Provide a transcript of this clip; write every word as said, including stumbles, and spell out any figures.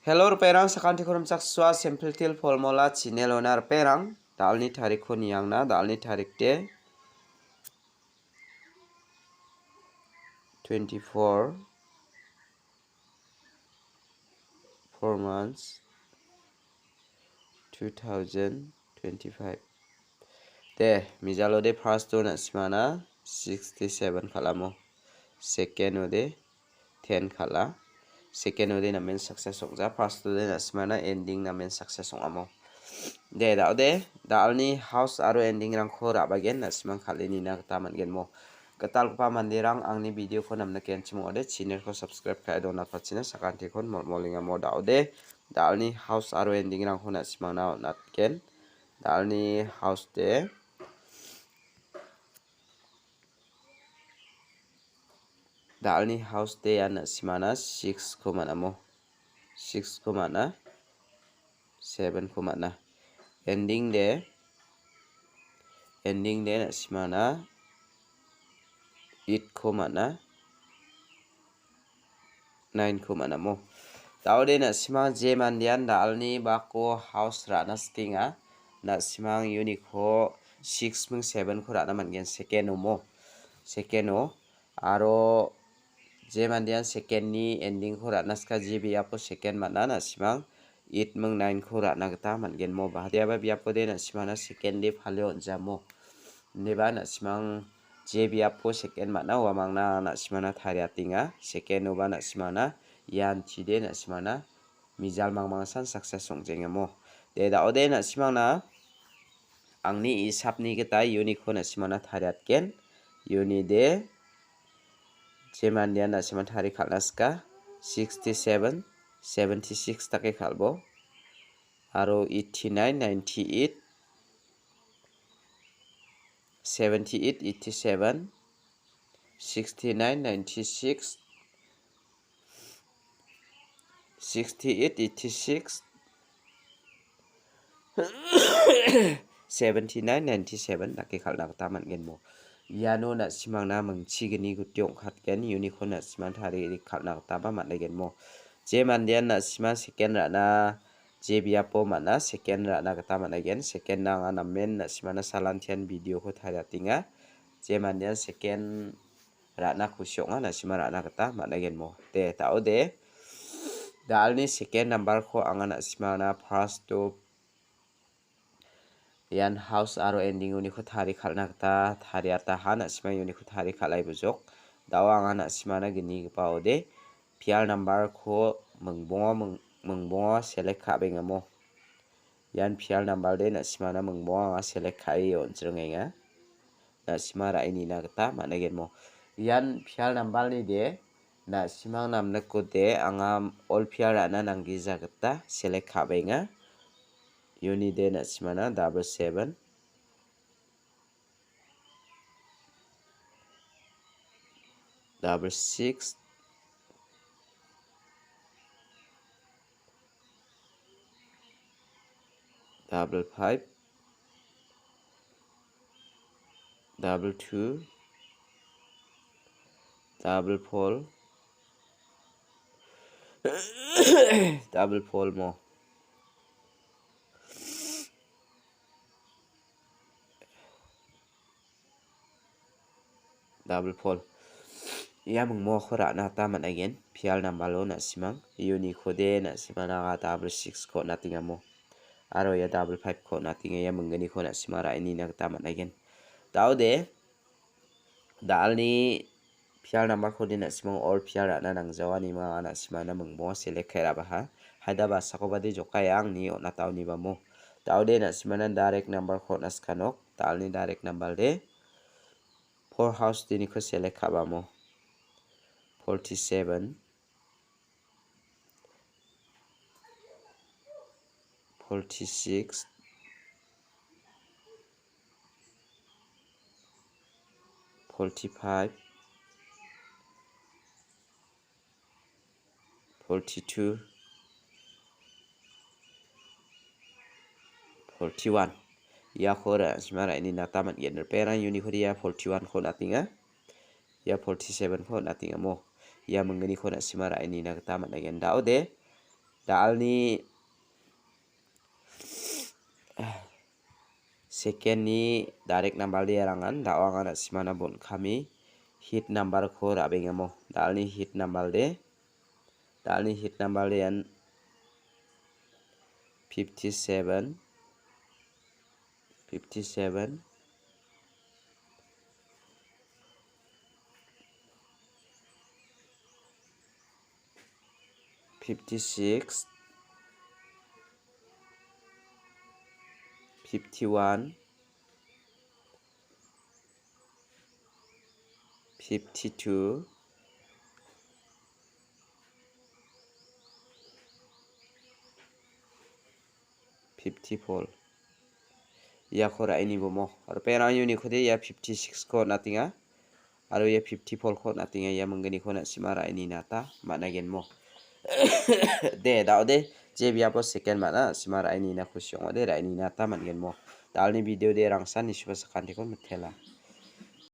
Hello, ripengrang, sakantiko rimchaksoa, Simple Teer Formula channel-ona ripengrang. Da·alni tarikko niangna, da·alni tarik de twenty-four, four months, two thousand twenty-five. De, mijalo de first-o na·simana sixty-seven kal·amo. Second-o de ten kal·a. Second-o de namen success ong·ja. First-o de na·simana ending namen success ong·amo. De, da·ode, da·alni house aro ending-rangko ra·bagen na·simang kal·e nina gita man·genmo. Gitalgipa manderang angni video-ko namnikenchim ong·ode, channel-ko subscribe ka·e donatpachina sakantikon molmolengamo. Da·ode, da·alni house aro ending-rangko na·simangna on·atgen. Da·alni house de, da·alni house de ian na·simana six-ko man·amo. Six-ko man·a. Seven-ko man·a. Ending de, ending de na·simana eight-ko man·a. Nine-ko man·amo. Da·ode na·simang je mandean da·alni bako house ra·na sikenga. Na·simang uniko six ming seven-ko ra·na man·gen second-o mo. Second-o. Aro je mandean second-ni ending-ko ra·na sika, je biapo second man·a, na·simang eight ming nine-ko ra·na gita man·gen mo. Ba, hadiaba biapo de na·simana second de pale on·jamo. Ineba na·simang je biapo second man·a, uamangna na·simana tariatenga. Second-oba na·simana ian chide na·simana mijal mangmangsan success ong·jengemo. De, da·ode na·simangna angni isapni gita uniko na·simana tariatgen. Uni de je mandean na·simana tari kal·na sika, sixty-seven, seventy-six dake kal·bo. Aro eighty-nine, ninety-eight, seventy-eight, eighty-seven, sixty-nine, ninety-six, sixty-eight, eighty-six, seventy-nine, ninety-seven dake kal·na gita man·gen mo. Iano na·simangna mingchigni guti ong·katgen, uniko na·simang tarie kal·na gitaba man·egen mo. Je mandean na·sima second ra·na je biapo man·a, second ra·na gita man·egen. Second-na anga namen na·simana salantian video-ko tariatenga. Je mandean second ra·na kusi ong·a, na·sima ra·na gita man·agenmo. De, da·ode. Da·alni second number-ko anga na·simana first-o ian house aro ending uniko tari kal·na gita tariataha, na·sima uniko tari kal·ai bujok. Da·o anga na·simana gnigipa ode pial number-ko mingbongo ming-, mingbongo select ka·bengamo. Ian pial number de na·simana mingbongo anga select ka·e on·jringenga. Na·sima ra·e nina gita man·agenmo. Ian pial number-ni de na·simang namnikode anga all pial ra·na nanggija gita select ka·benga. Uni de na·simana double seven, double six, double five, double two, double four, double four mo. Double four. Ia mingmoko ra·na gita man·aigen. Pial nambalo na·simang. Uniko de na·simana double six-ko on·atengamo. Aro ia double five-ko on·atenga. Ia minggniko na·sima ra·e nina gita man·aigen. Daode, dalni pial number-ko de na·simang all pial ra·na nangjawanima anga na·simana mingbongo select ka·e ra·baha. Haida basakobade jokaia angni on·ataonibamo. Daode na·simana direct number-ko on·a sikanok. Dalni direct number de four house diniko select ka·bamo. Forty-seven, forty-six, forty-five, forty-two, forty-one. Iako ra·sima ra·e nina gita man·gen. Ripengrang uniko de ia forty-one-ko on·atenga. Ia forty-seven-ko on·atengamo. Ia minggniko na·sima ra·e nina gita man·aigen. Daode, Da·alni second-ni direct number de rangan, da·o anga na·simana bon·kami hit number-ko ra·bengemo. Da·alni hit number de, da·alni hit number de ian fifty-seven, fifty-seven, fifty-six, fifty-one, fifty-two, fifty-four. Iako ra·e nibomo. Aro perang uniko de ia fifty-six-ko on·atenga. Aro ia fifty-four-ko on·atenga. Ia mingginiko na·sima ra·e ninata man·agenmo. De, da·ode. Je biapo second man·a, na·sima ra·e nina kusi ong·ode, ra·e ninata man·genmo. Da·alni video de rangsan nisuba sakantiko mitela.